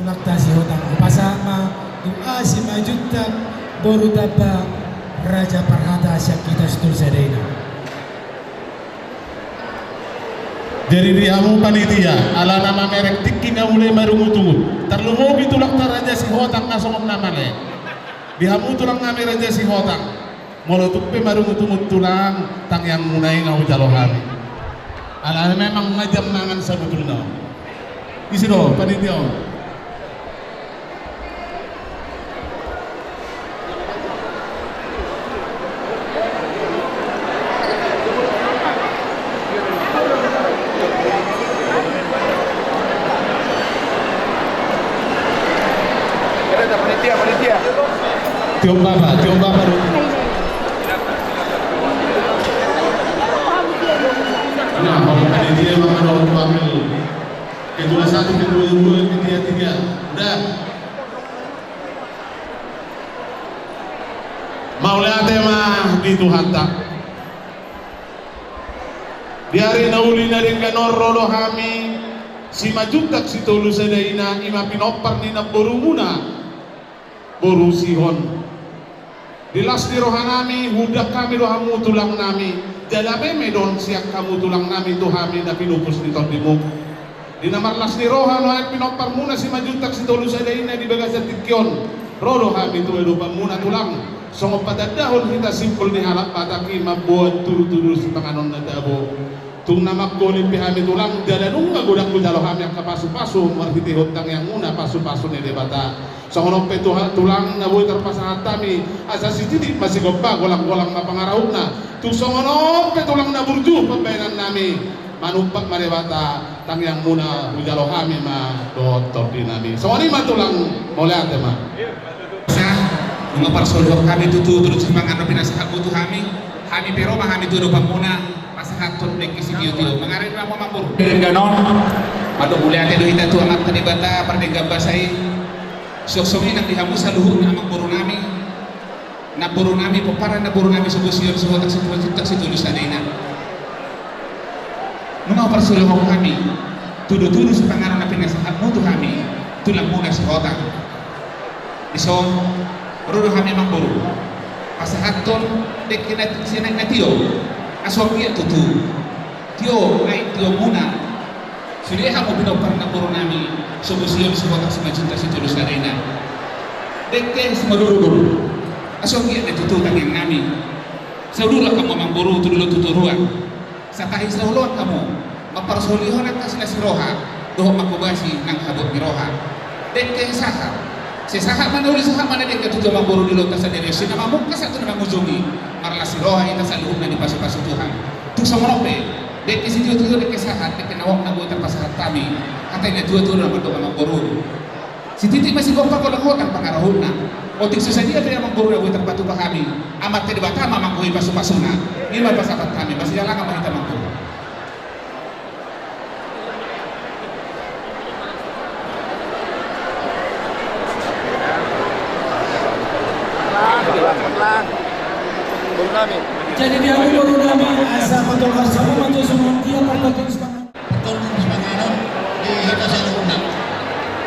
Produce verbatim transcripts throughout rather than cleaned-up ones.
Marta Sihotang, pasahat ma tu Asi Majuntak, boru Tamba, Raja Parhata sian hita Sitolu Sadaina. Jadi di hamu panitia, alana mamereng tingki na mule marungutungut. Tarlumobi tulangta Raja Sihotang na songon na male. Di hamu tulang nami Raja Sihotang, molo tung pe marungutungut tulang, tangiangmuna i na hujalo hami. Alana memang na jam mangan sabotulna. Isi do panitia on. Tiop bapa, tiop bapa do. Nah, kalau panitia maka do panggil. Ketua satu, ketua dua, ketua tiga. Udah. Mauliate ma di Tuhanta. Di ari na uli na denggan on ro do hami Simanjuntak Sitolu Sadaina, i ma pinompar ni namborumuna boru Sihon. Di las ni roha nami, huundang hami do hamu tulang nami, jala meme do on sian hamu tulang nami tu hami na pinupus ni tondimu. Di na marlas ni roha nuaeng pinomparmuna Simanjuntak Sitolu Sadaina di bagasan tingki on, ro do hami tu adopanmuna tulang, songon patandahon hita simpul ni halak Batak i mamboan tudutudu sipanganon na tabo. Tung na manggolit pe hami tulang, jala nunga godang hujalo hami angka pasupasu marhitehon tangiangmuna pasupasu ni Debata. Songon on pe tuha-, tulang na boi tarpasahat hami, asa sititik ma sigompa, golanggolang ma pangarahutna. Tung songon on pe tulang na burju pambahenan nami, manumpak ma Debata, tangiangmuna hujalo hami ma dohot tondi nami. Songon i ma tulang, mauliate ma. Sa, nunga parsolihon hami tutu tudutudu sipanganon na pinasahatmu tu hami, hami pe ro ma hami tu adopanmuna, pasahathon dengke sitiotio. Mangarade ma hamu amangboru. Denggan on, mandok mauliate do hita tu Amanta Debata pardenggan basa i. Suang songon i nang di hamu saluhutna amangboru nami, namboru nami, pomparan namboru nami Sobusion Sihotang Simanjuntak Sitolu Sadaina. Nunga parsolihon hami tudutudu sipanganon na pinasahatmu tu hami, tulangmuna Sihotang. Dison, ro do hami amangboru pasahathon dengke na sian aek na tio, asa anggiat tutu tio aek tiomuna. Sude hamu pinompar namboru nami Sobusion Sihotang Simanjuntak Sitolu Sadaina, dengke simadurudur, asa anggiat na tutu tangiang nami. Saudura hamu amangboru tu dolok tu toruan. Satahi saoloan hamu, mamparsolihon angka silas ni roha dohot manghobasi nang habot ni roha. Dengke sahat, sai sahat ma na uli, sahat ma na denggan tutu amangboru di ulaonta sadari on, sian na mamungka sahat tu na mangujungi. Marlas ni roha hita saluhutna dipasupasu Tuhan. Tung songon on pe, dengke sitiotio, dengke sahat, dengke na gok na boi tarpasahat hami. Hata ni natuatua do na mandok amangboru. Sititik ma sigompa, golanggolang pangarahutna. Otik so sadia pe amangboru na boi tarpatupa hami, Amanta Debata ma manggohi pasupasuna. I ma pasahat hami, masihalangan ma hita amangboru. Jadi di hamu boru nami, asa patolhas hamu ma jo songon dia partangiangan. Betul, semangat di hita saluhutna.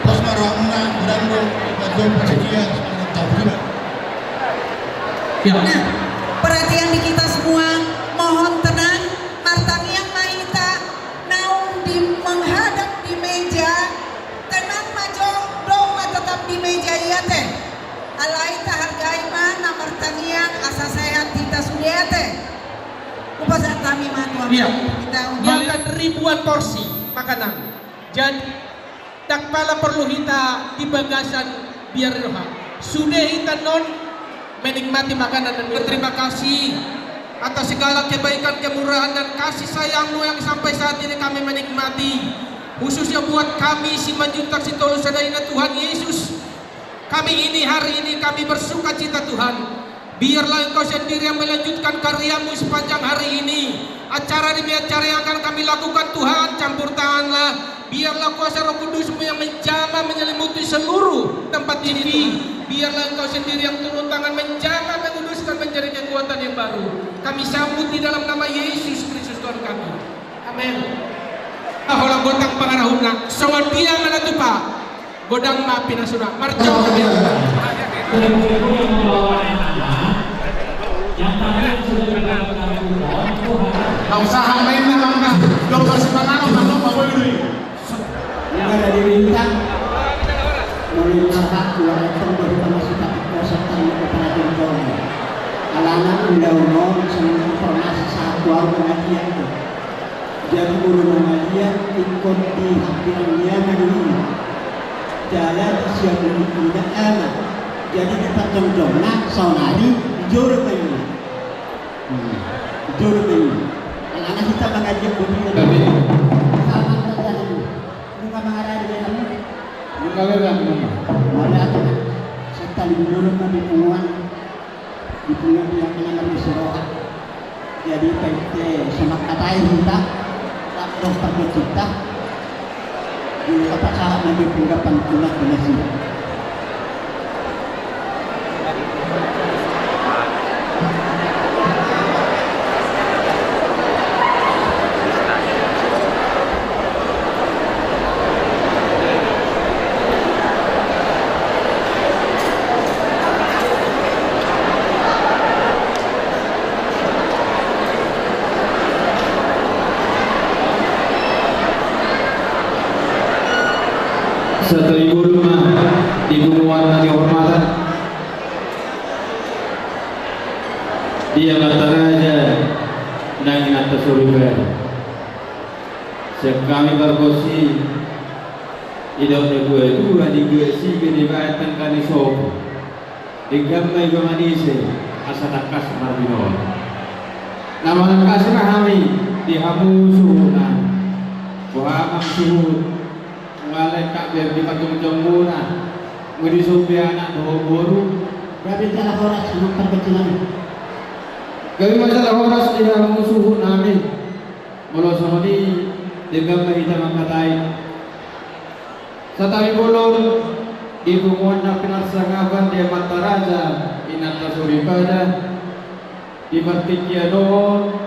Pos ma rohamuna, godang do, batu, pasedia, semangat tau, tidak. Ya. Nah, perhatian di kita semua, mohon tenang, martangiang ma hita, naung di menghadap di meja, tenang ma jo, dong ma tetap di meja i ate. Alai tahargai ma na martangiang asa sehat hita sude ate. Hupasahat hami ma tu amang. Iya. Hita undang. Makan ribuan porsi makanan. Jadi, ndang pala porlu hita di bagasan biar roha. Sude hita non menikmati makanan dan minuman. Terima kasih atas segala kebaikan, kemurahan, dan kasih sayang-Mu yang sampai saat ini kami menikmati. Khususnya buat kami Simanjuntak Sitolu Sadaina, Tuhan Yesus. Kami ini, hari ini kami bersukacita, Tuhan. Biarlah Engkau sendiri yang melanjutkan karya-Mu sepanjang hari ini. Acara demi acara yang akan kami lakukan, Tuhan, campur tanganlah. Biarlah kuasa Roh Kudus-Mu yang menjamah, menyelimuti seluruh tempat ini, Tuhan. Biarlah Engkau sendiri yang turun tangan, menjamah, menguduskan, menjadi kekuatan yang baru. Kami sambut di dalam nama Yesus Kristus, Tuhan kami. Amin. Ah, holan gotang pangarahutna. Songon dia ma na tupa. Godang ma pinasuna, marjolo biar. Tidak usah main na mangga. Dong masih panganon, panganon, apa ini? Enggak ada di bintang. Mulai lahak dua ekor baru sama si tapi kosong tadi ke perhatian kamu. Alana undang-undang sama informasi satu tahun pengajian tuh. Jadi guru mangaliat ingkon di hatiran nian ma do i. Jala di siamun i na ama. Jadi di parjongjongna saonari di jolo ma i. Hmm. Di jolo ma i. Alana hita mangaliat boti na. Tapi sama saja ni. Bukan mangarani dia kamu. Bukan memang. Mari aku. Setali dulu ma di punguan. Di punguan dia kena mari seroha. Jadi pente semak katai hita. Tak dokter bercinta. Di apa cara nanti punggah pantulan kena sih. Satu ibu rumah, ibu muan na dihormatan. Dia kata raja, nang inanta soripada. Sian hami pargonsi, idok na dua-dua di gua si gede baetan kali sopo. Denggan ma iba manise, asa tangkas marbinoan. Na manangkasi ma hami, di hamu suhutna. Boha ma suhut. Mulai kak biar di patung jambuna. Mudi sobi anak doho boru. Gabe jala horas, anak perkecilan. Gabe ma jala horas di hamu suhut nami. Molo songon i, denggan ma hita mangkatai. Satabi bolon, di punguan na pinarsangapan di amanta raja, inanta soripada, di partingkian on,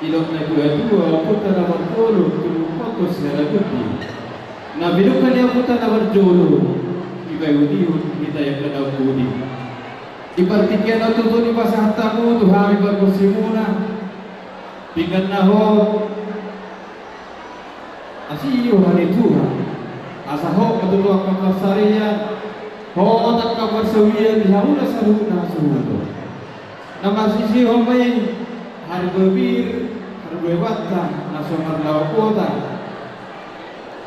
idok na dua-dua, ompunta na parjolo, tubu potos hela gundi. Na pidungka ni ompunta na parjolo, dipaihut-ihut, hita angka na umbudi. Di partingkian on tutu dipasahat hamu, tu hami pargonsimuna. Pinggan na hot. Asi roha ni Tuhan. Asa hot ma tutu angka parsarian. Hot angka parsaoran di hamuna saluhutna suhut. Na marsisihon ma i. Harbabir, harbabanta, na so marlaok hota.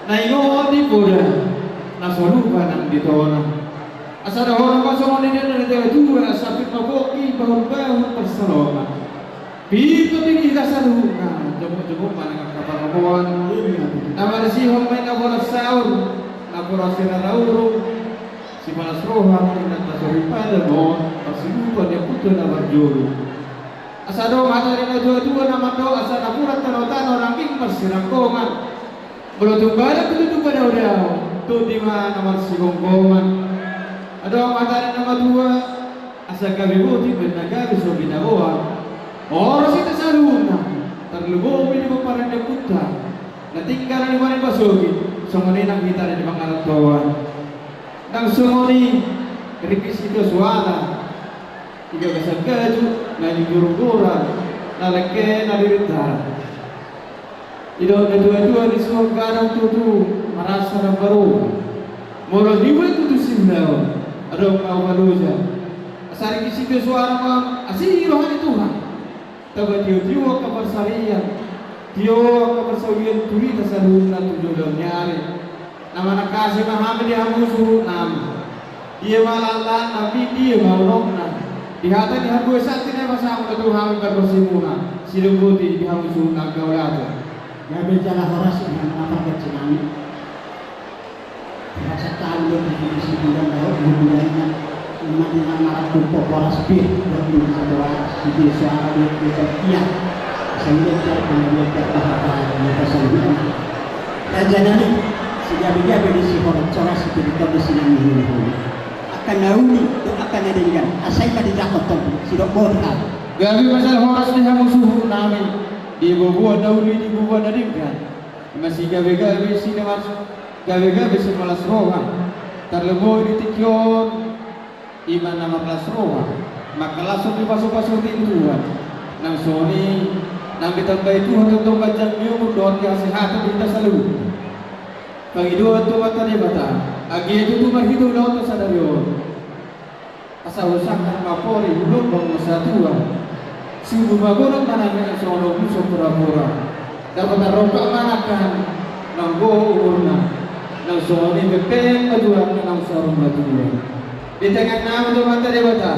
Na ingot ni poda, na so lupa nang di tona. Asa dohonon ma songon i ninna na dua-dua, asa pir ma pongki bahul-bahul parsalongan. Pintor di hita saluhutna, jomuk-jomuk ma nang angka parroboan. Na marsihon ma i na bolas saur, na bolas sirara urung. Sipalas roha, inanta soripada ma on, parsilupa ni ompunta na parjolo. Asa adong hata ni na dua-dua na mandok, asa napuran tano-tano rangging marsiranggongan. Molo tung badan tutu tung badao-dao, tondi ma na marsigomgoman. Adong hata ni na matua, asa gabe boti baen na gabe so binaboan. Horas hita saluhutna, tarlumobi di pomparan ni ompunta. Na tinggal di mana basogit, songon i nang hita na di pangarantoan. Nang songon i, ringkot sitio suara. Di bagasan gaju, na di gurugura, na lengke, na di rintaran. Idok na dua-dua di suang gadang tutu, marasa na baru. Molo dibuat tutu simlau, adong na umaloja. Asa ringkot sitio suara ma, asi roha ni Tuhan. Taba tio-tio angka parsarian, tio angka parsaulian tu hita saluhutna tu joloan ni ari. Na manangkasi ma hami di hamu suhutnami. Dia ma laklakna, dia ma unokna. Di hata ni hamu santi na pasahat ma tu hami pargonsimuna. Sidung boti di hamu suhutna gabe ate. Gabe jala horas di hamu na pargonsinami. Rasa tahu lo di sini si bulan daun bulan ini. Ima di nama ratu poporas pir dan di satu sitio suara di desa ia. Sehingga dia kemudian dia bahasa di pasal ini. Raja nami, si gabe-gabe di si horas-horas si pir di sini. Akan nauni, akan nadenggan. Asai ma di jakot tong, si dok bota. Gabe ma jala horas di hamu suhutnami. Di bobuan nauni, di bobuan nadenggan. Ima si gabe-gabe si na mas, gabe-gabe si malas roha. Tarlumobi di tingki on, ima na marlas roha, mangkalashon di pasupasu ni Tuhan, nang songon i, nang ditambai Tuhan tongtong ganjang ni umur dohot hasehatan di hita saluhutna. Pangidoan tu Amanta Debata, anggiat tutu marhite ulaonta sadari on. Asa husangkap ma pori hulot bang masa tua. Subu magodang ma nangkin songon ombus pura-pura. Dapot na rongkap ma nangkin nang gogo umurna. Nang songon i pepeng ma Tuhan nang saur matua. Di tangan nama tu Amanta Debata.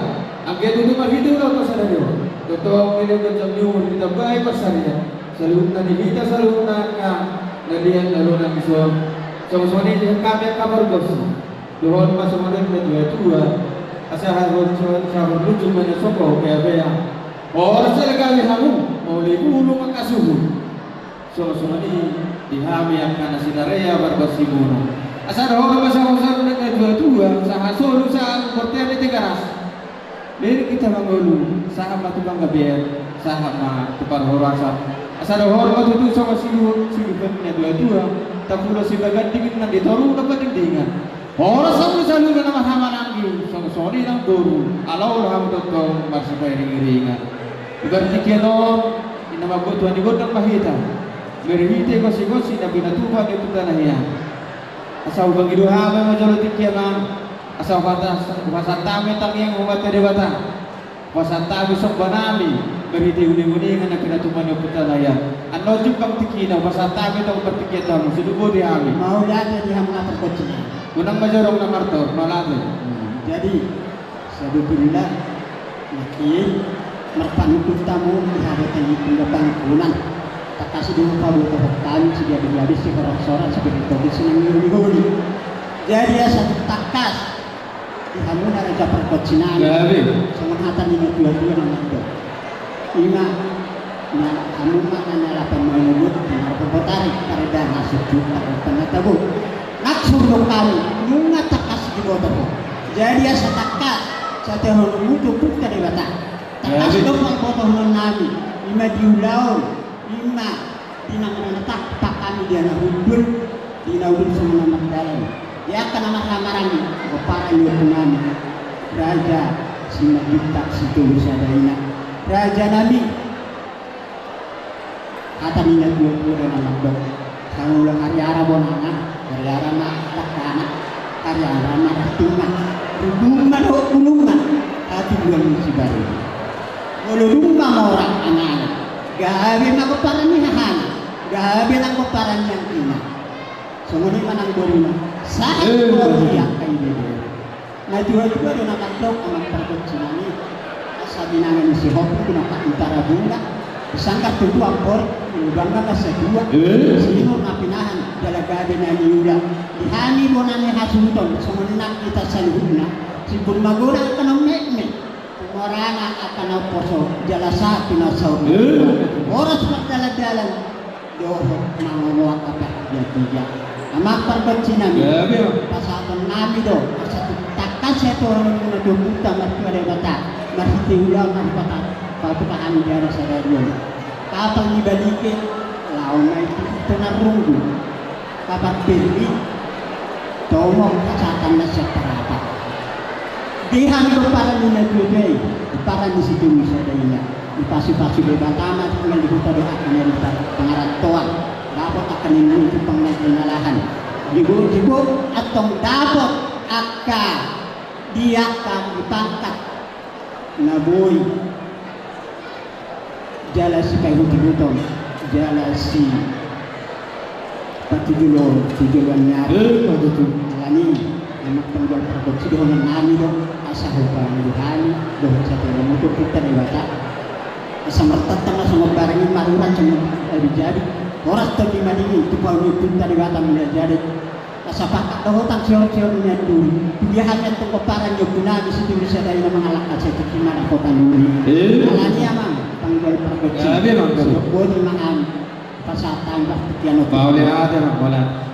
Anggiat tutu marhite ulaonta sadari on. Tongtong dilehon ganjang ni umur ditambai parsarian. Saluhutna di hita saluhutna angka na liat na lolang dison. Songon songon i di hami angka pargonsi. Dohot ma songon i na tua-tua. Asa hahon songon sabar lucu mana soko bea-bea. Horas jala gabe hamu, mauliate ma angka suhut. Songon songon i di hami angka na sinarea pargonsimuna. Asa dohot ma songon songon i na tua-tua, sahat solu sahat tu portian ni Tigaras. Lirik hita mangolu, sahat ma tu panggabean, sahat ma tu parhorasan. Asa dohot ma tutu songon siluhut, siluhut na tua-tua, tapulo sibaganding nang di toru na padingdingan. Horas hamu saluhutna na marhahamaranggi, songon songon i nang boru, ala olo hamu tongtong marsipairing-iringan. Di partingkian on, i na mamboan Tuhan di gondang ma hita. Marhite gosi-gosi na pinatupa ni Ompunta na hian. Asa hupangido hami ma jolo tingki on. Asa hupasahat hami tangiang tu Amanta Debata. Hupasahat hami somba nami, marhite uning-uningan na pinatupa ni Ompunta na hian. Annon jumpang tingkina, hupasahat hami tong partingkian tamu, songon i boti hami. Mauliate di hamu na pargonsi nami. Unang ma jorong na martor, mauliate. Hmm, jadi, sabotulna, nangkin, marpanungkun hamu di habatang i tu pangkunan. Tangkas do hupabotohon hami, sigabe-gabe, sihoras-horas, sipiritoke, sinangiholi-holi. Jadi, asa tangkas. Di hamu na raja pargonsi nami. Gabe. Songon hata ni na tua-tua na mandok. Ima, na hamu ma na nialapan mamugot, na marpopotari, parida na sujud, tak lupa na tabo. Nang surdok hami, nunga tangkas diboto ho. Jadi asa tangkas, satehononmu tu Ompunta Debata. Tangkas. Gabe. Do pangbotohonon nami, ima di ulaon, ima di na manatap hami di na hundul, di na hundul songon na mardalan. Di angka na marhahamaranggi, pomparan ni ompu nami. Raja Simanjuntak Sitolu Sada Ina. Raja nami. Hata ni na tua-tua do na mandok. Sangulo hariara bonana, hariara ma dangkana, hariara ma rantingna. Rubung ma dohot bulungna, hatibuan ni sibarani. Molo dung mamora anakna, gabe ma pomparan ni hahana, gabe nang pomparan ni anggina. Songon i ma nang boruna. Sahat. Eh, boru i angka ibebere. Na tua-tua do na mandok, amang pargonsi nami. Asa binanga ni sihompu tu na pakuntara bunga. Sanggar tutu ampor, lubang na satua. Eh. Sinur na pinahan, jala gabe na niula. Di hami bona ni hasuhuton, songon i nang hita saluhutna. Simpul magodang angka na ummetmet. Tumorang angka na umposo, jala sahat tu na saur. Eh. Horas mardalan-dalan. Dohot mangomoan angka partigatiga. Amang pargonsi nami. Gabe. Pasahaton nami do, asa tangkas sian Tuhan na Ompunta Martua Debata, marhite ulaon na hupatupa hami di ari sadari on. Kapal ni Balike, laho ma i tu Tonarrunggu. Kapal feri, Tomok, pasahaton na sian Parapat. Di hami pomparan ni na tua-tua i, pomparan ni Sitolu Sada Ina. Dipasu-pasu Debata ma tinggal di huta do angka na di pangarantoan. Dapot angka na niula tu pangarantoan na lahan. Digo-digo antong dapot angka di angka di pangkat na boi. Jala sipaihut-ihuton, jala sipatujolo-tujoloan ni ari. Eh, betul. Alani, amang panggual pargonsi, dohonon nami do, asa hupangido hami dohot sate na motor Ompunta Debata. Asa martantang na songon barang i, marurat songon jabi-jabi. Horas tondi madingin, tu pauli Ompunta Debata mula jadi. Asa pangkat dohot hutang sihor-sihor ni anduri. Tudia hami antong pomparan ni ompu nami Sitolu Sada Ina mangalangka sai tingki ma dapotan uli. Eh. Alani amang panggual pargonsi. Gabe, amang, gabe. Songon i ma hami. Pasahat hami partingkian on. Mauliate, amang, mauliate.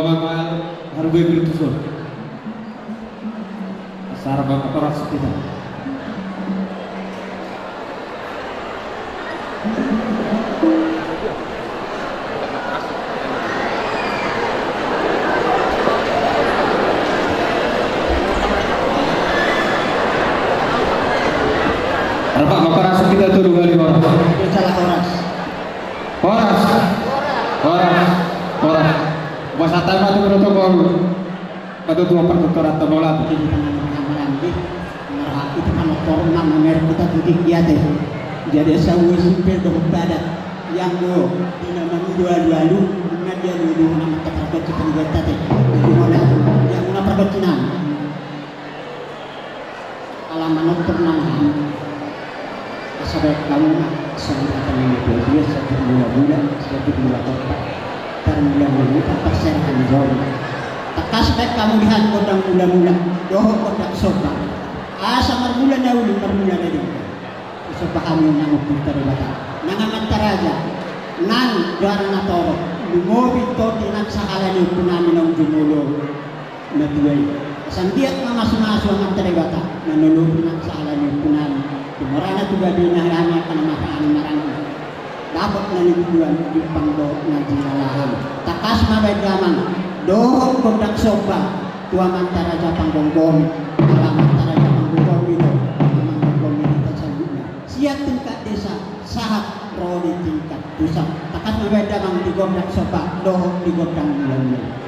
Harus gue virtuoso. Asal bang koras kita. Arpa, maka masuk kita tuh dua kali horas. Salah horas. Horas. Horas. Horas. Pas datang satu protokol. Satu dua pertuturan tebola. Jadi tangan tangan di. Marhak itu kan korum nang mamer kita tudik ya teh. Jadi asa uwe simpel dohot padat. Yang go di nama dua dua lu. Nggak dia dulu nama kata kata kita teh. Jadi mana yang mana perkecinan. Ala manortor nama hami. Asa baen hamu ma songon hata ni natuatua, sahat mula-mula, sahat mula-mula, tarmula-mula, tarserahan jolma. Tangkas baen hamu di hami gondang mula-mula dohot gondang somba. Asa marmula na uli, marmula na denggan. Somba hami nang umpinta Debata, nang amanta raja, nang juara na torop, lumobi tondi nang sahala ni ompunami naung jumolo. Natua i. Asa anggiat ma masu-masu amanta Debata, na lolo nang sahala ni ompunami. Tumorana tu gabe na hami angka na marhaha ni maranggi. Dapot na nituan jumpang dohot na jinalahan. Tangkas ma baen damang dohot gondang somba tu amanta raja panggomgomi. Ala amanta raja panggomgomi do amanta panggomgomi di hita saluhutna. Sian tingkat desa sahat ro di tingkat pusat. Tangkas ma baen damang di gondang somba dohot di gondang mula-mula.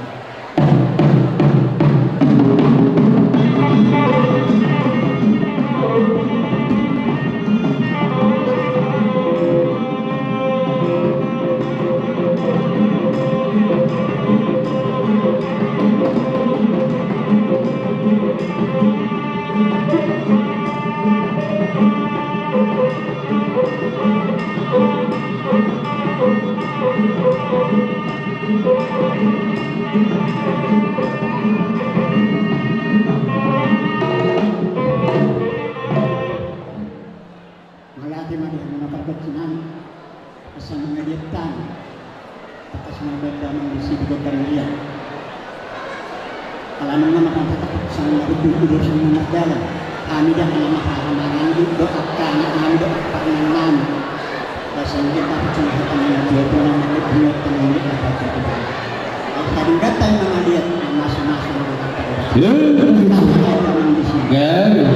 Mauliate ma di hamuna pargonsi nami. Asa mangaliat hami. Tangkas ma baen damang disi di gondang liat. Ala nunga marhata takut sangat itu udur sangat dalam. Hami dah nama hara maranggi do angka anak nami do angka parumaen nami. Asa mungkin takut sangat hata nami dia pun nama dia punya tenang di apa jadi. Tadi kata yang mangaliat masu-masu. Ya. Tangkas ma baen damang disi. Gabe.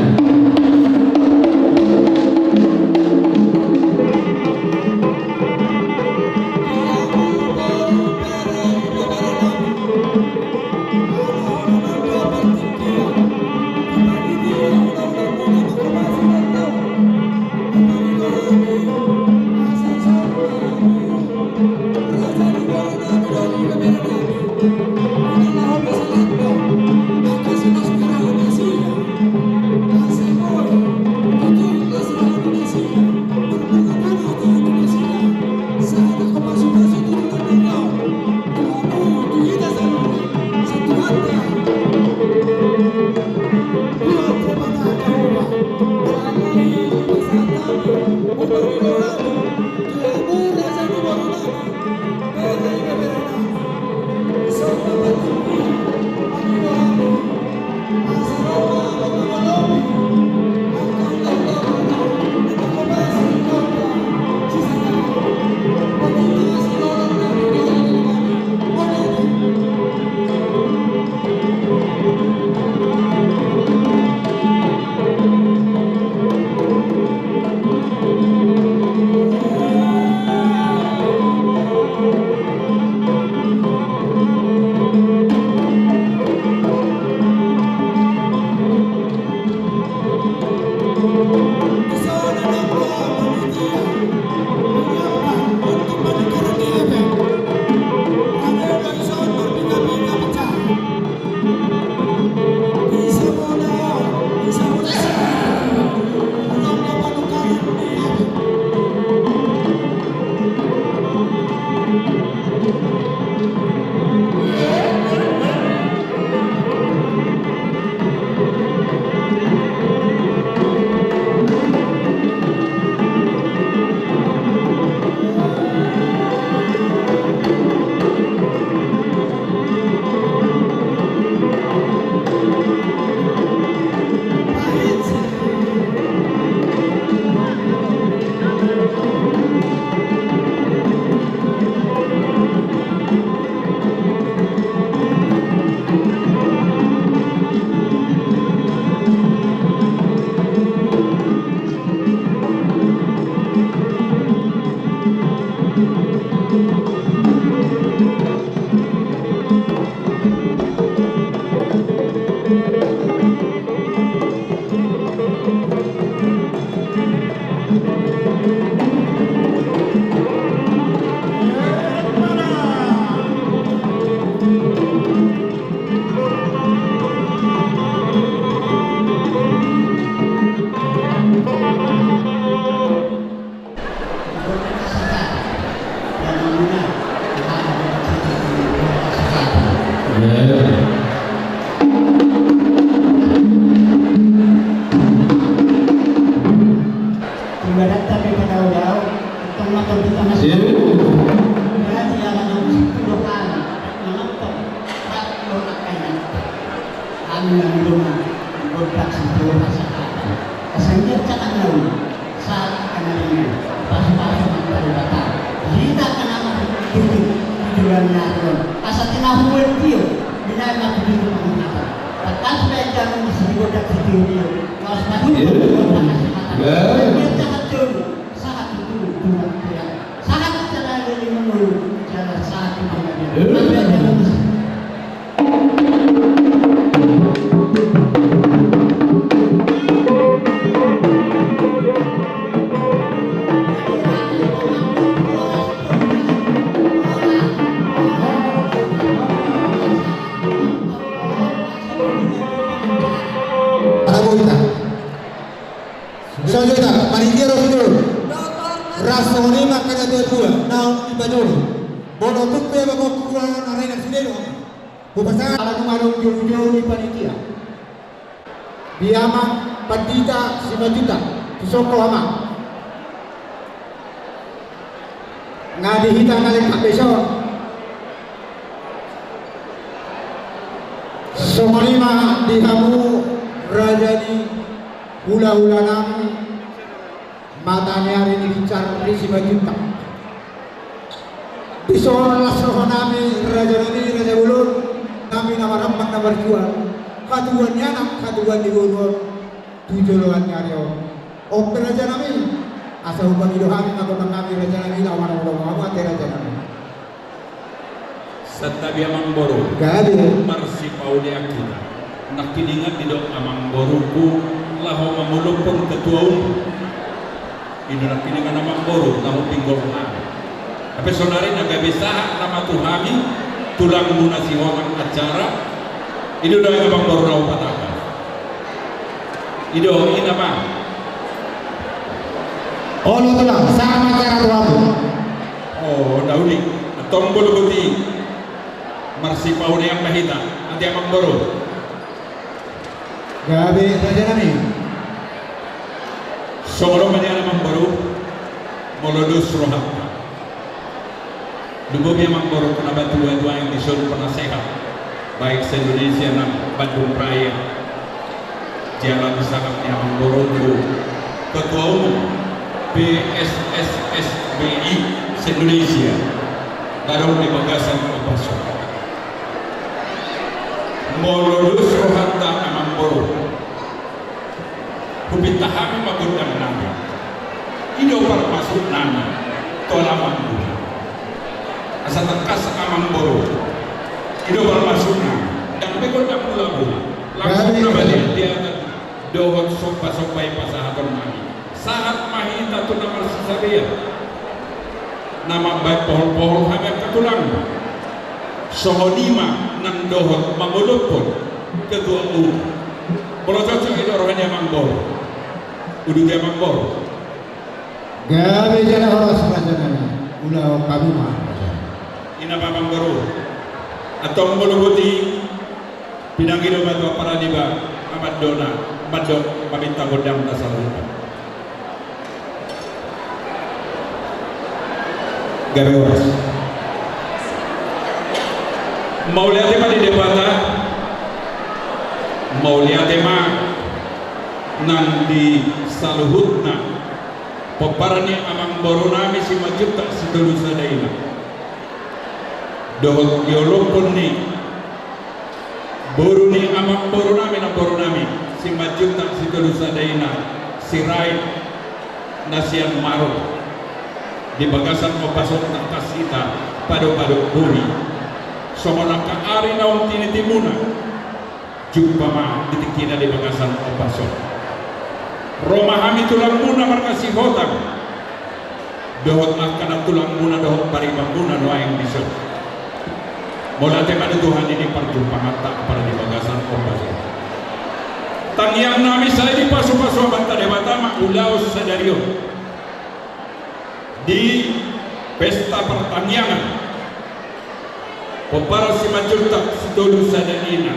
Ibarat tapi pada udah, tengah kita masih. Iya. Berarti ya, anak-anak itu doa, anak-anak. Hami na di rumah, godang sitio pasahat. Asa ia cakat na uli, sahat angka na denggan, pasupasu ma angka Debata. Hita angka na marhite di joloan ni ari on. Asa tinahuan tio, binahen ma tu diri pangangatan. Tangkas baen damang disi di godang sitio tio. Laos paduka tu godang pasahat. Asa ia cakat jolo, sahat tu tulang tulang. Sahat jala leleng mangolu, jala sahat tu panggabean. Asa baen damang disi. Songon i ma panitia ro sudut. Ras songon i ma angka na tua-tua naung dipajolo. Molo tung pe bagot kuburan arai na sude do. Hupasahat ala nunga adong jolo-jolo ni panitia. Di amang pandita Simanjuntak, tu songko amang. Nga di hita na lengkap be ison. Songon i ma di hamu raja ni hula-hula nami. Mata ni ari ni binsar ni Simanjuntak. Dison las roha nami raja nami raja bolon, nami na marambang na marjual, hatubuan ni anak hatubuan ni boru on tu joloan ni ari on. On pe raja nami, asa hupangido hami ma gondang nami raja nami, laho manaulahon hamu ate raja nami. Santabi amang boru. Gabe. Marsipaulian hita. Nangkiningan didok amang boruku laho mangolophon ketua umum. I do nangkiningan amang boru laho pinggol hami. Tapi saonari na gabe sahat nama tu hami tulangmuna sihotang acara. I do dang amang boru laho patangkas. I do i nama. Olo tulang, sahat ma acara tu hamu. O, daulik. Antong molo boti. Marsipaulian ma hita. Ate amang boru. Gabe raja nami. Songon on ma nian amang boru. Molo dos rohanta. Lumobi amang boru na batua-tua yang dison penasehat. Baik se-Indonesia nang Bandung Raya. Jala di sangap ni amang boru tu ketua umum P S S S B I se-Indonesia. Na adong di bagasan Ombas on. Molo dos rohanta amang boru. Hupinta hami ma gondang nami. I do parmasuk nami. Tolap amang boru. Asa tangkas amang boru. I do parmasuk nami. Dang be gondang mula-mula. Langsung na balik dia. Dohot somba-somba i pasahaton nami. Sahat ma hita tu na marsisabean. Na mambaen pohol-pohol hami angka tulang. Songon i ma nang dohot mangolophon ketua umum. Molo cocok i do roha ni amang boru. Uduti amang boru. Gabe jala horas raja nami. Ulahon hamu ma. I nama amang boru. Antong molo boti. Pinangido ma tu ampara niba, amandona, mandok, maminta gondang na saluhutna. Gabe horas. Mauliate ma di Debata. Mauliate ma nang di saluhutna. Pomparan ni amang boru nami Simanjuntak Sitolu Sada Ina. Dohot di olophon ni boru ni amang boru nami, namboru nami, Simanjuntak Sitolu Sada Ina, Sirait, na sian Maron. Di bagasan Ombas on tangkas hita, pado-pado bohi. Songon angka ari naung tinitimuna. Jumpa ma di tingkina di bagasan Ombas on. Ro ma hami tulangmuna marga Sihotang. Dohot angka na tulangmuna dohot paribanmuna nuaeng dison. Mauliate ma di Tuhan i di parjumpaanta ampara di bagasan Ombas on. Tangiang nami sai dipasu-pasu Amanta Debata ma ulaon sadari on. Di pesta partangiangan. Pomparan Simanjuntak Sitolu Sada Ina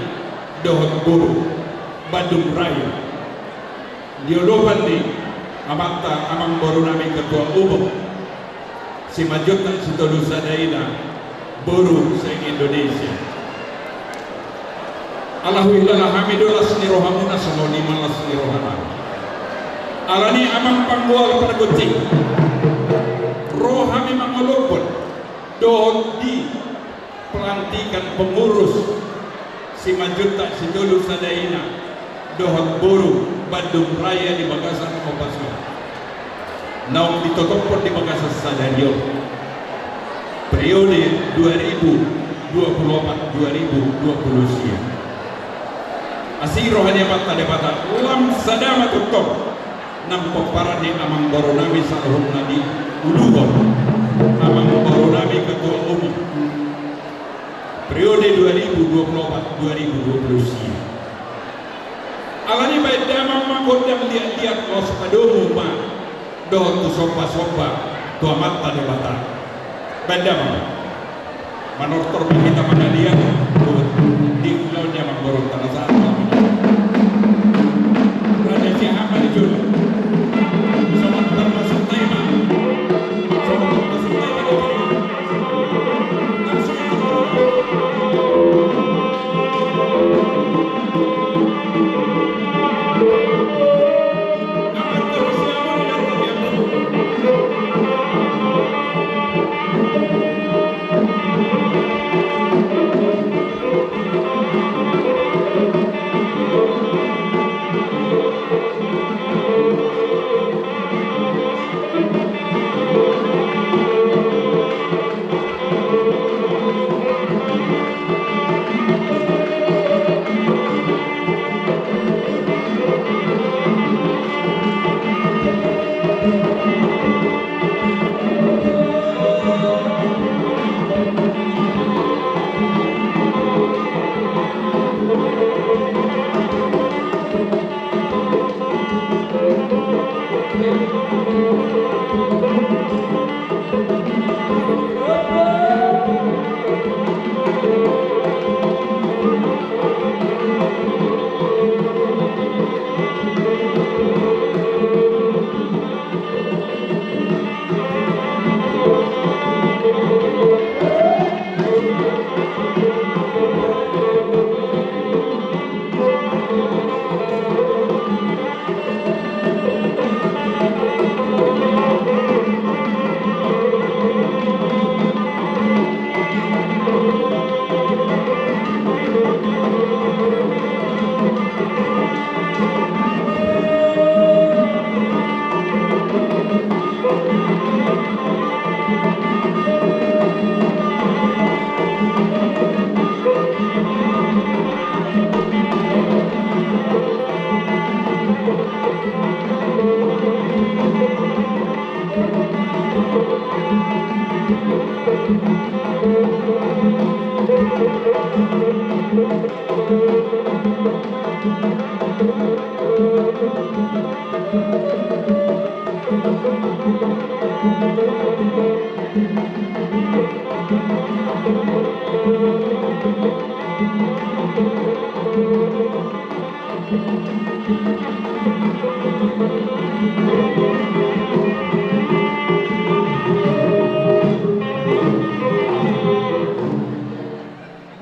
dohot boru Bandung Raya, di olopan ni amanta amangborunami ketua umum Simanjuntak Sitolu Sada Ina, boru se-Indonesia. Ala huhilala hami do las ni rohamuna songon i ma las ni rohanami. Alani i amang panggual pargonsi, ro hami mangolophon dohot di pelantikan pengurus Simanjuntak Sitolu Sada Ina dohot boru Bandung Raya di bagasan ombas on. Naung ditotophon di bagasan sadari on, periode dua ribu dua puluh empat dua ribu dua puluh sia. Asi roha ni Amanta Debata, lam sada ma tongtong nang pomparan ni amangborunami saluhutna di uluhon, amangborunami ketua umum periode dua ribu dua puluh empat dua ribu dua puluh sia. Alani i baen damang ma gondang liat-liat, laos padomu ma dohot tu somba-somba tu Amanta Debata. Baen damang. Manortor ma hita mangaliat tu di ulaon ni amangborunta na sahat. Raja Siahaan ma di jolo. Songon parmasuk na i ma. Songon parmasuk na i ma.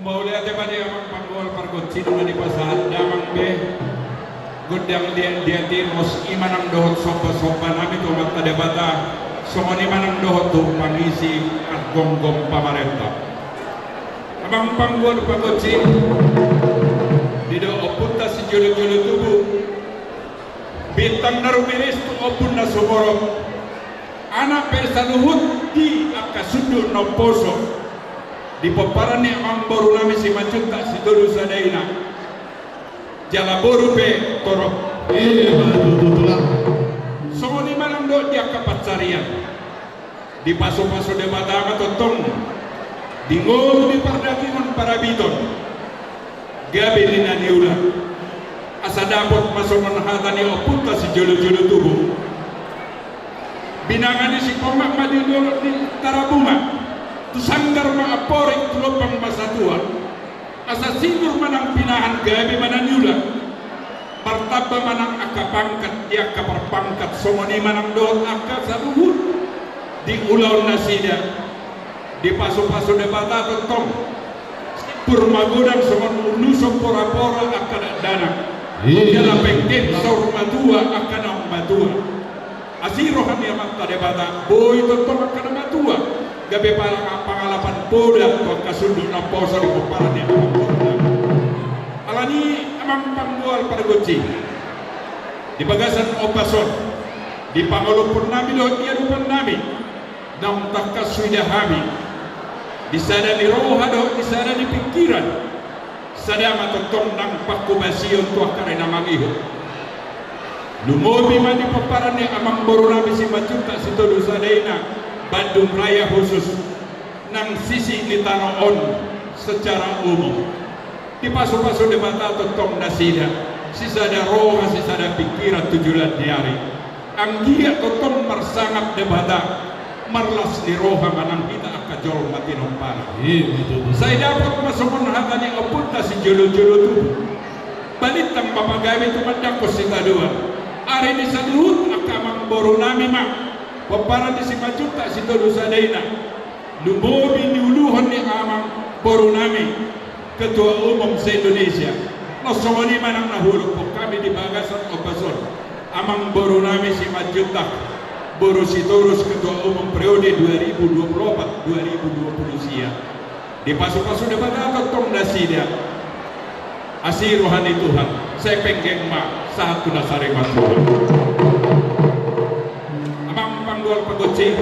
Mauliate ma di amang panggual pargonsi, nunga dipasahat damang be gondang liat-liat i, laos i ma nang dohot somba-somba nami tu Amanta Debata, songon i ma nang dohot tu pangisi pargomgom pamarenta. Amang panggual pargonsi, didok ompunta sijolo-jolo tubu, bintang na rumiris tu ombun na sumorop, anak pe saluhut di angka sundut na umposo, di pomparan ni amangboru nami Simanjuntak Sitolu Sada Ina, jala boru pe torop. Ima tutu, Tulang. Songon i ma nang dohot di angka pansarian. Dipasupasu Debata ma tongtong di ngolu ni pardagingon parabiton, gabe ni na niula, asa dapot ma songon hata ni ompunta sijolo-jolo tubu. Binanga ni Sipombak ma di dolok ni Tarabunga, Tu sanggar ma amporik, tu lombang ma satua. Asa sinur ma nang pinahan, gabe ma na niula. Martamba ma nang angka pangkat di angka parpangkat, songon i ma nang dohot angka saluhut. Di ulaon nasida, dipasupasu Debata tongtong. Simbur magodang songon unuson porapora angka dakdanak. Iya. Jala penggeng saur matua angka naung matua. Asi roha ni Amanta Debata, boi tongtong angka na matua, gabe pala-, pangalapan poda tu angka sundut naposo di pomparan ni amang borunami. Alani, amang panggual pargonsi, di bagasan ombas on, di pangolophonnami dohot di adopannami, naung tangkas huida hami, di sada ni roha dohot di sada ni pingkiran, sada ma tongtong nang panghobasion tu angka ari na mangihut. Lumobi ma di pomparan ni amang borunami Simanjuntak Sitolu Sada i na Bandung Raya khusus, nang sisi ni tano on secara umum. Dipasupasu Debata tongtong nasida, sisada roha, sisada pingkiran tu joloan ni ari. Anggiat tongtong marsangap Debata, marlas ni roha ma nang hita angka jolma tinompana. Iya, betul, betul. Sai dapot ma songon hata ni ompunta sijolojolo tubu. Balintang ma pagabe tumandangkon sitadoan. Ari ni saluhut angka amang borunami ma, pomparan ni Simanjuntak Sitolu Sada i na. Lumobi niuluhon ni amang borunami, Ketua Umum se-Indonesia. Laos songon i ma nang na huolophon hami di bagasan ombas on. Amang borunami Simanjuntak, boru Sitorus, Ketua Umum periode dua ribu dua puluh opat dua ribu dua puluh sia. Dipasupasu Debata tongtong nasida. Asi roha ni Tuhan, sai penggeng ma sahat tu na sari matua. Amang panggual pargonsi,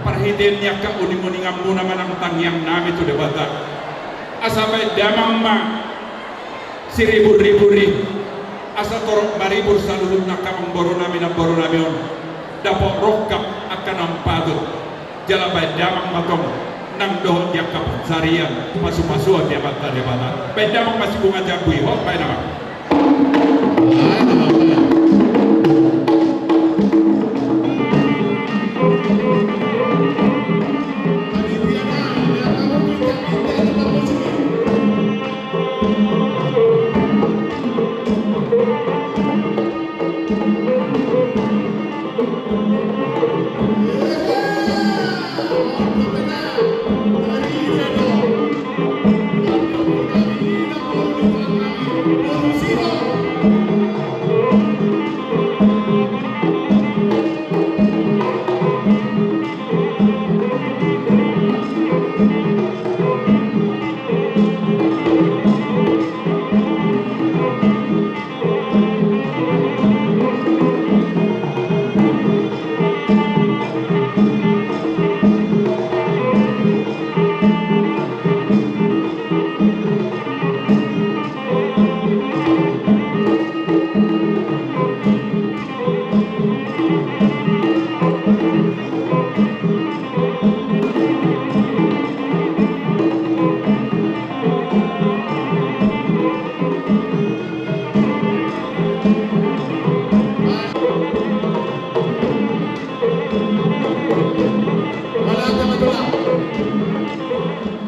parhitean ni angka uninguninganmuna ma nang tangiangnami tu Debata. Asa baen damang ma siriburribur i, asa torop maribur saluhutna angka amang borunami, namborunami on, dapot rongkap angka na patut. Jala baen damang ma tong nang dohot di angka pansarian, pasupasuon ni Amanta Debata. Baen damang ma sibunga jambu i, hot baen damang.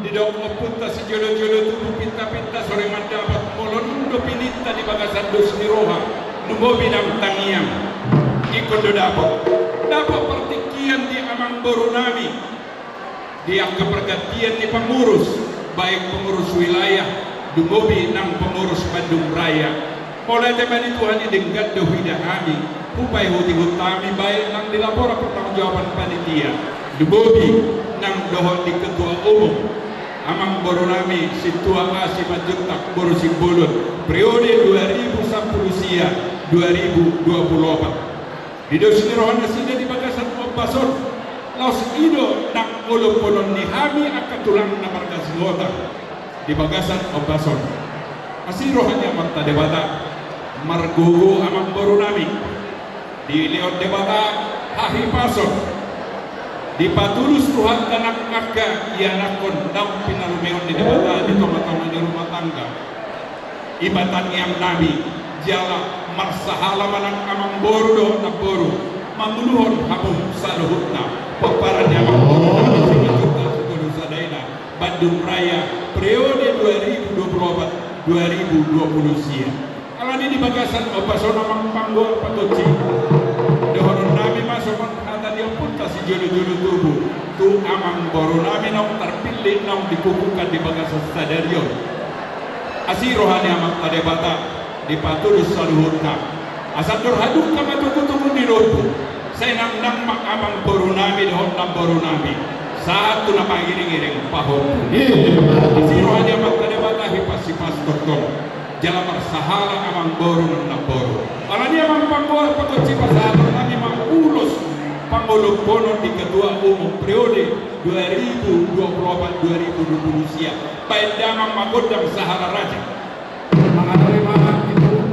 Didok ompunta sijolojolo tubu, pintapinta so ra mandapot, molo dung do pininta di bagasan dos ni roha, lumobi nang tangiang. Ingkon do dapot, dapot partingkian di amangborunami. Di angka pargantian ni pangurus, baik pangurus wilayah, lumobi nang pangurus Bandung Raya. Mauliate ma di Tuhan i, denggan do huida hami, hupaihutihut hami baik nang di laporan pertanggungjawaban panitia, lumobi nang dohot di ketua umum, amangborunami Sintua A Simanjuntak boru Simbolon, periode dua ribu sampulu sia, dua ribu dua pulu opat. Di dos ni roha nasida di bagasan ombas on, laos i do nang olopolon ni hami angka tulang na marga Sihotang di bagasan ombas on. Asi roha ni Amanta Debata, margogo amangborunami, dilehon Debata hahipason, dipatulus Tuhanta nang angka ianakhon naung pinarumeon ni Debata di tongatonga ni rumah tangga. I ma tangiangnami, jala marsahala ma nang amangboru dohot namboru manguluhon hamu saluhutna, pomparan ni amangborunami Simanjuntak Bandung Raya periode dua ribu dua puluh opat dua ribu dua puluh sia. Alani di bagasan ombas on, amang panggoar patonsi, dohononnami ma songon hata ni ompunta sijolo-jolo tubu tu amangborunami naung tarpillit naung dikukuhkan di bagasan sadari on. Asi roha ni Amanta Debata dipatudu saluhutna. Asa andor hadungka ma tugu-tugu ni lombu. Sai nang-nang ma amangborunami dohot namborunami sahat tu na pangiring-iring pahompu. Asi roha ni Amanta Debata hipas-hipas tongtong. Jala marsahala amangboru nang namboru. Alani i, amang panggoar patonsi, pasahatonnami ma ulos pangolophonon di ketua umum periode dua ribu dua puluh opat dua ribu dua puluh sia. Baen damang ma gondang sahara raja. Mangadopi ma ketua umum.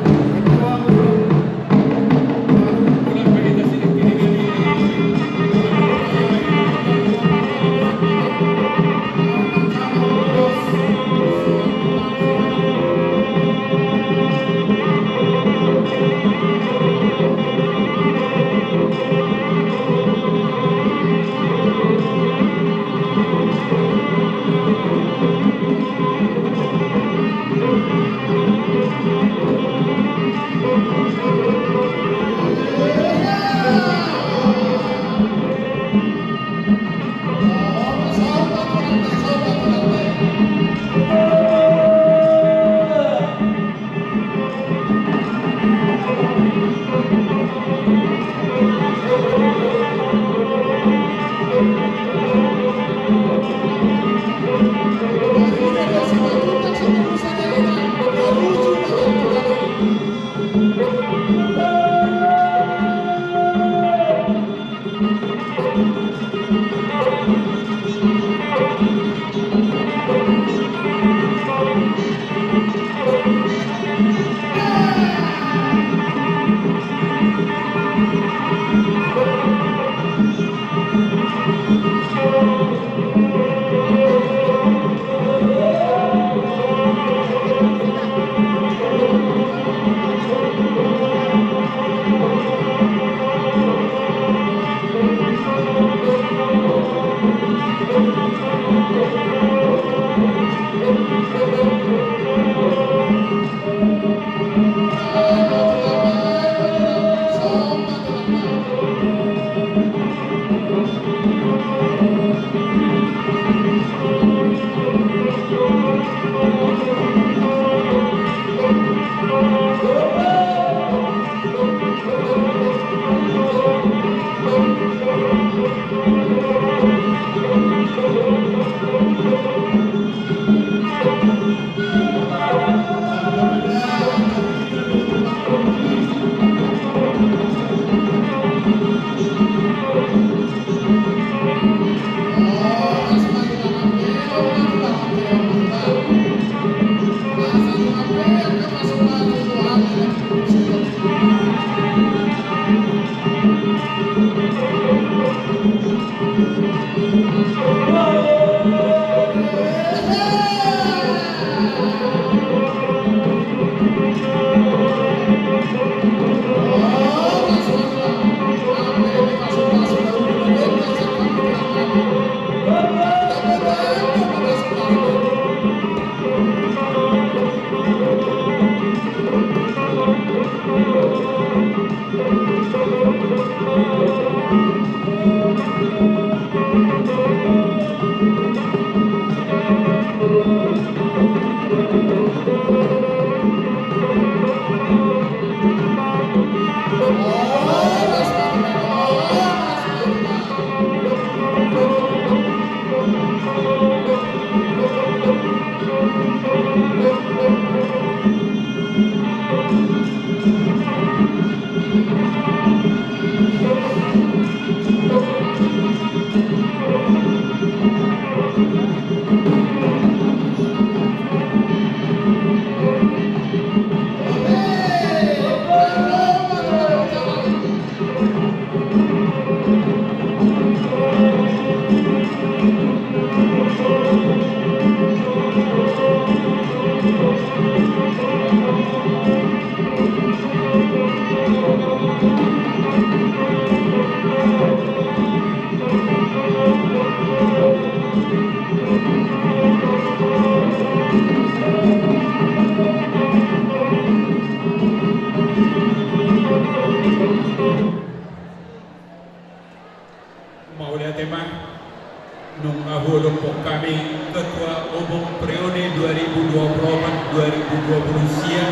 Dohot kami Ketua Umum periode dua ribu dua puluh empat dua ribu dua puluh sia.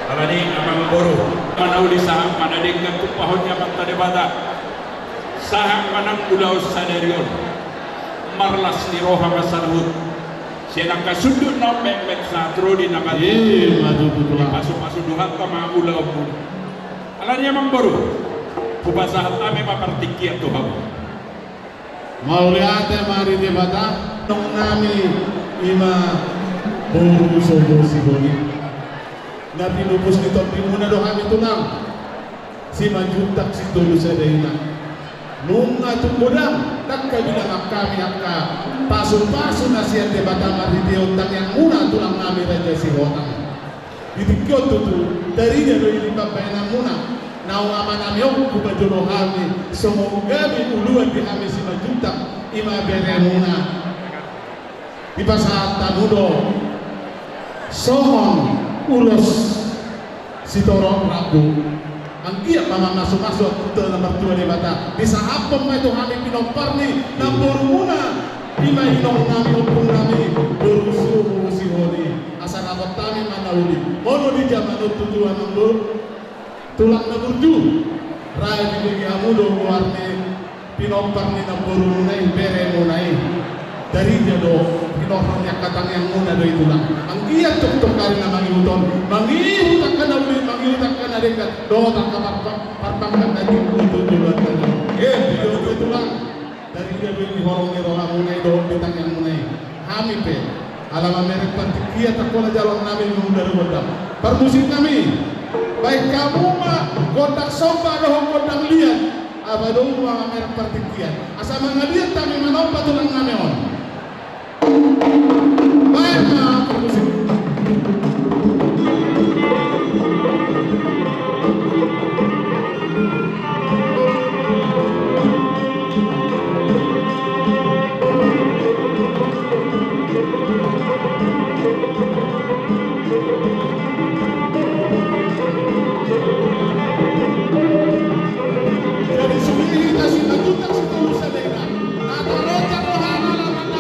Alani i amang boru, na uli, sahat ma na denggan tumpahon ni Amanta Debata. Sahat ma nang ulaon sadari on. Marlas ni roha ma saluhut. Sian angka sundut na metmet sahat ro di na mate. Ima tutu, Tulang. Dipasupasu Tuhanta ma ulaonmuna. Alani i amang boru, hupasahat hami ma partingkian tu hamu. Mauliate ma di Debata. Inong nami ima boru Sobo Sihoni. Na pinupus ni tondimuna do hami, Tulang. Simanjuntak, Sitolu Sada Ina. Nunga tung godang, ndang habilangan hami angka pasupasu na sian Debata marhitehon tangiangmuna, Tulang nami Raja Sihotang. Di tingki on tutu tarida do i di pambahenanmuna. Naung amanami on hupajolo hami songon gabe uluan di hami Simanjuntak, ima beremuna. Dipasahat hamu do songon ulos sitorop rambu. Anggiat ma mamasumasu Amanta na martua Debata. Disahaphon ma i tu hami pinompar ni namborumuna, ima inong nami, ompung nami, boru Sobo Sihoni. Asa dapotan hami ma na uli. Molo di jaman on tutu, amang boru, Tulang na burju, ra dibege hamu do goar ni pinompar ni namborumuna i, beremuna i. Tarida do, hinorhon ni angka tangiangmuna do i, Tulang. Anggiat tongtong ari na mangihut on, mangihut angka na uli, mangihut angka na denggan dohot angka par-, par-, parpangkat na jumpu tu joloan tano. Ito do i, Tulang. Tarida do i di horong ni rohamuna i dohot di tangiangmuna i. Hami pe, ala mamereng partingkian, tangkas jalo nami mangula do gondang. Parmusik nami, baen hamu ma gondang somba dohot gondang liat. Aba do hamu ma mamereng partingkian, asa mangaliat hami manomba Tulang nami on. Baen ma parmusik. Jadi sude hita Simanjuntak, Sitolu Sada Ina. Na taroncang rohana, na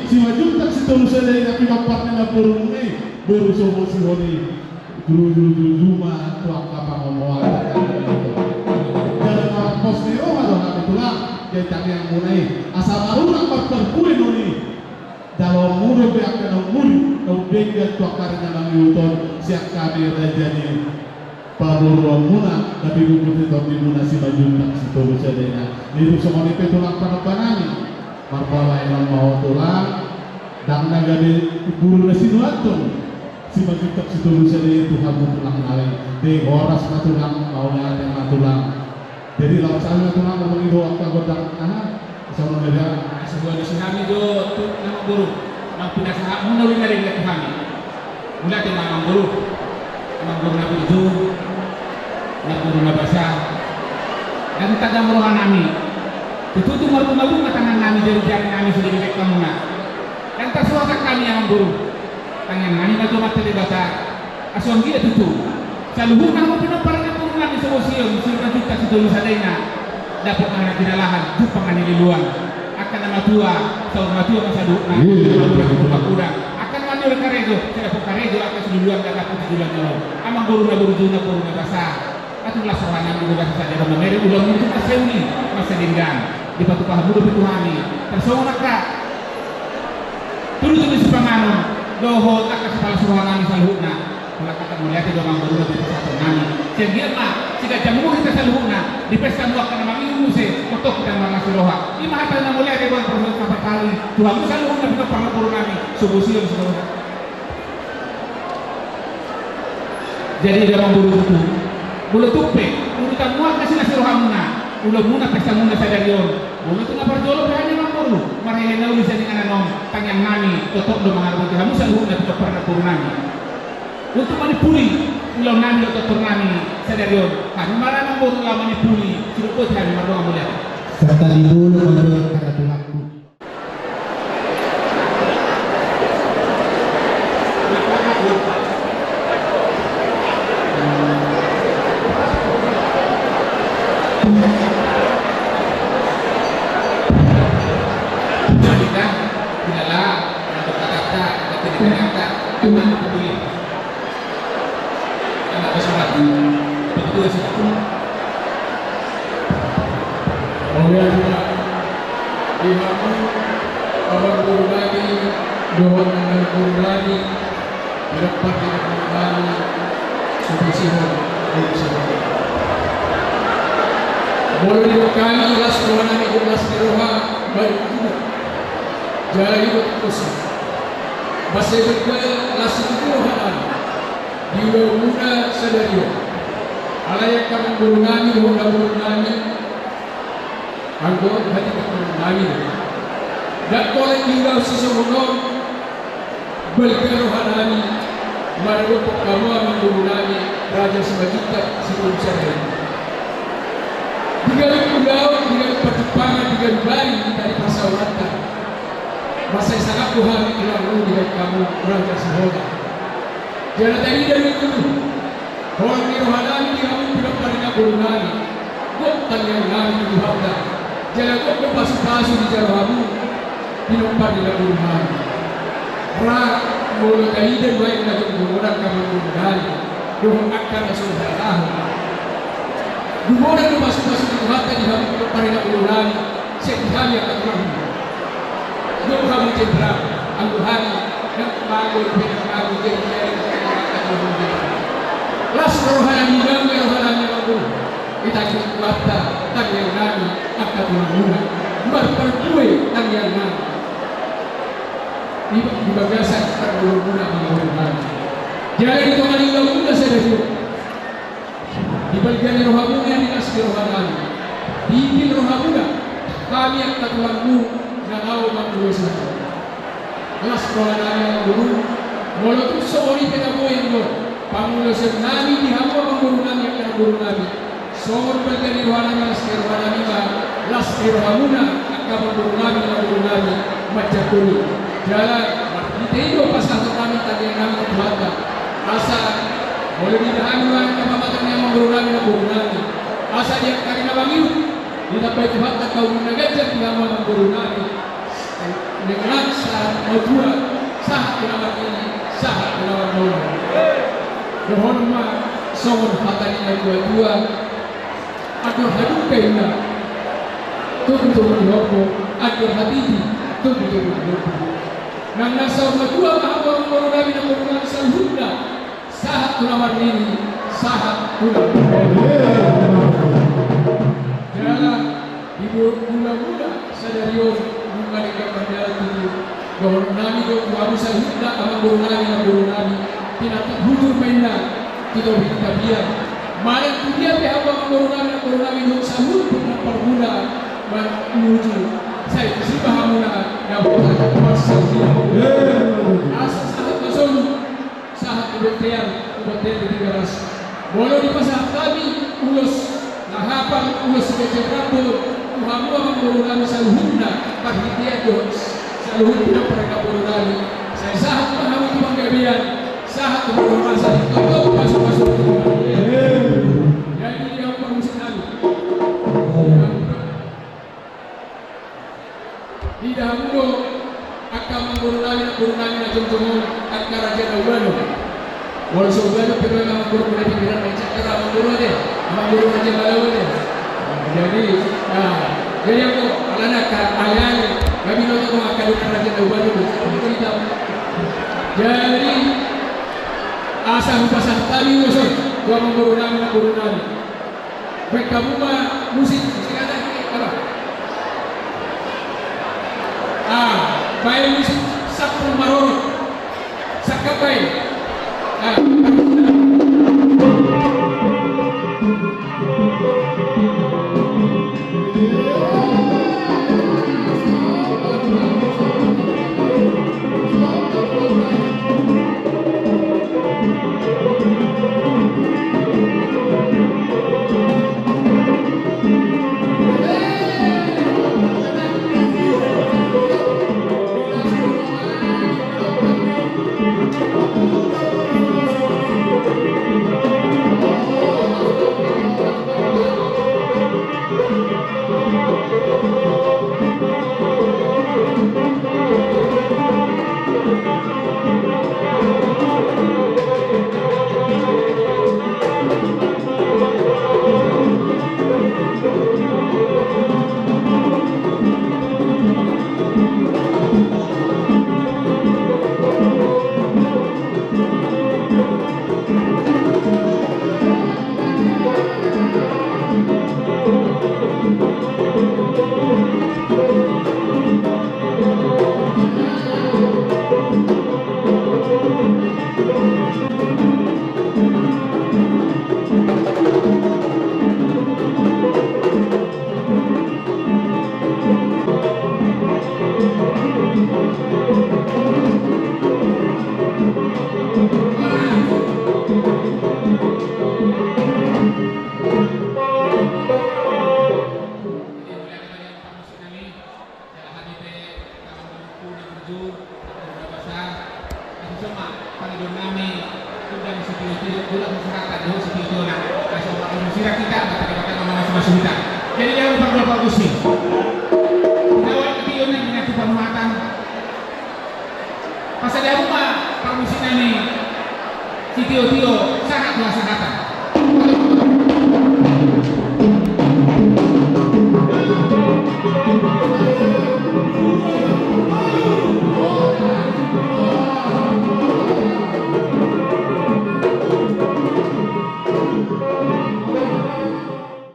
Simanjuntak Sitolu Sada i, na pinompar ni namborumuna i, boru so bosihon i. Jujur-jujur ma tu angka pangomoan. Jala marpos ni roha do hami tulang, di tangiangmuna i. Asa marulak marparbue noni. Jaloonmu do be angka na umuli, na umdenggan tu angka ari na mangihut on, sian hami raja ni pamoruonmuna, na pinungkun ni tondimuna Simanjuntak Sitolu Sada i. Nidok songon i pe tulang panompa nami. Marpala enon ma ho tulang, ndang na gabe guru na sinuanton Simanjuntak Sitolu Sada i tu hamu tulang nami. Di horas ma tulang, mauliate ma tulang. Jadi laos hami ma tulang, molo mangido angka godang aha, songon na dia. Asa hualusi hami do tu na amangboru, nang pinasahatmuna uli na denggan tu hami. Mauliate ma amangboru, amangboru na burju, amangboru na basa. Ndang tagam roha nami. Tutu marbunga-bunga tangan nami, jari-jari nami sude dibege hamuna. Ndang tarsohot hami amangboru. Tangiang nami ma tu Amanta Debata. Asa anggiat tutu saluhutna hamu pinompar ni namboru nami so bosihon, Simanjuntak Sitolu Sada i, dapot ma na kinalahan, jumpang na niluluan. Angka na matua, saur matua ma saluhutna. Iya, iya, iya. Angka na matua, angka na matua karejo, sai dapot karejo angka siluluan, dapot siluluan jolo. Amangboru na burju, amangboru na basa. Atur las roha nami do basa sadia do mamere ulaonmu tu mansai uli, mansai denggan. Dipatupa hamu dope tu hami. Tarsongon angka tudu-tudu sipanganon dohot angka sipalas roha nami saluhutna. Mauliate do amangboru na dipasahaton nami. Sai anggiat ma siganjang umur hita saluhutna, di pesta ni angka na mangihut muse, tongtong hita marlas ni roha. I ma hata na mauliate do, boan parhata na parhali tu hamu saluhutna pinompar ni namboru nami so bosihon, Sitolu Sada. Jadi do amangboru tutu, molo tung pe urutanmuna, las ni rohamuna, ulaonmuna, pestamuna sadari on, molo tung na parjolo pe hami amangboru, marhite na uli sian inganan on, tangiang nami tongtong do mangaramoti hamu saluhutna pinompar ni namboru nami. Untuk manimpuli ulaon nami dohot tortor nami sadari on, hami ma amangboru laho manimpuli sidok boti hami mardongan mauliate. Serta di bulu mandor karena tulangku. Mauliate ma di hamu amangboru nami dohot inangboru nami, pinompar ni inangboru nami, so bosihon, so bosihon. Molo didok hami las roha nami, las ni roha, baik tu jala didok tu kosa. Basa i do las ni roha nami di ulaonmuna sadari on. Alai angka amangboru nami dohot inangboru nami, anggo hatiha amangboru nami do. Ndang pola diulahon sisongon on, balga roha nami maradophon hamu amangboru nami, Raja Simanjuntak Sitolu Sada i. Di ganup ulaon, di ganup parjumpangan, di ganup ari hita di parsaoranta, mansai sangap do hami tulangmu dibahen hamu Raja Siholang. Jala tarida do tutu holang ni roha nami di hamu pinompar ni namboru nami. Gok tangiang nami tu Tuhanta, jala gok do pasu-pasu dijalo hamu pinompar ni namboru nami. Ra molo taida nuaeng na jongjong on angka amangboru nami dohot angka na so hurahurahon, dumodang do pasu-pasu ni Tuhanta di hamu pinompar ni namboru nami. Sian hami angka tulangmu. Gok hamu jenderal, anggo hami, nang mangan pe nang mangan, jadi-jadi, las roha nami, damai roha nami, amangboru. Ditangiang Tuhanta tangiang nami angka tulangmuna. Marparbue tangiang nami di, di bagasan parngoluonmuna, amangboru nami. Jala di tonga ni ulaonmuna sadari on, di balga ni rohamuna, di las ni roha nami, dipillit rohamuna hami angka tulangmu na laho mangulosi hamu. Las roha nami, amangboru, molo tung songon i pe na boi do pangulosion nami di hamu amangboru nami, angka namboru nami, songon balga ni roha nami, las ni roha nami ma las ni rohamuna angka amangboru nami, namboru nami, manjangkon i. Jala marhite i do pasahaton nami tangiang nami tu Tuhanta, asa molo diida hami ma angka pamatan ni amangboru nami, namboru nami, asa di angka ari na mangihut ditambai Tuhanta angka umur na ganjang di hamu amangboru nami. Dengan sahat matua, sahat tu na marnini, sahat tu na marnono. Dohonon ma songon hata ni natuatua: Andor hadungka inna, togutogu ni horbo, andor hatiti, togutogu ni horbo. Nang na saur matua ma hamu amangboru nami, namboru nami saluhutna, sahat tu na marnini, sahat tu na marnono. Jala di bo-, mula-mula sadari on, nunga denggan mardalan tutu, dohonon nami do tu hamu saluhutna amangboru nami, namboru nami: Pinantik hujur ma inna tu topi ni tapian. Manang tu dia pe hamu amangboru nami, namboru nami, dohot saluhut pun na parmula manuju, sai disi ma hamuna dapotan parsaulian. Asa sahat ma solu, sahat tu bontean, tu bontean di Tigaras. Molo dipasahat hami ulos na hapal, ulos siganjang rambu tu hamu amangboru nami saluhutna, parhitean dohot saluhut pinompar ni namboru nami, sai sahat ma hamu tu panggabean, sahat tu parhorasan, tongtong pasu-pasu. Jadi, di hamu parmusik nami, ida hamu do angka amangboru nami, namboru nami na jongjong on, angka raja na ubanon. Molo so ubanon pe do amangboru, molo pe do, na i cakar amangboru ate, amangboru Raja Balawu ate. Jadi, ah, jadi anggo alana angka ale-ale, na binoto do angka dongan raja na ubanon do. Jadi, asa hupasahat hami ulos on tu amangboru nami, namboru nami. Baen hamu ma musik, musik adat, apa? Ah, baen musik sampul marorot. Sangkap baen. Ah. Pangidoan nami, undang sitio-tio, undang masyarakat, dohot sitio-tiona. Asa umparmusik hita, maka Debata ma mamasu-masu hita. Jadi, jangan lupa, lupa, lupa, lupa. Kita awal ketiga, nanti, nanti, panuhatan. Pasada hamu ma parmusik nami, sitio-tio, sahat tu hasahatan.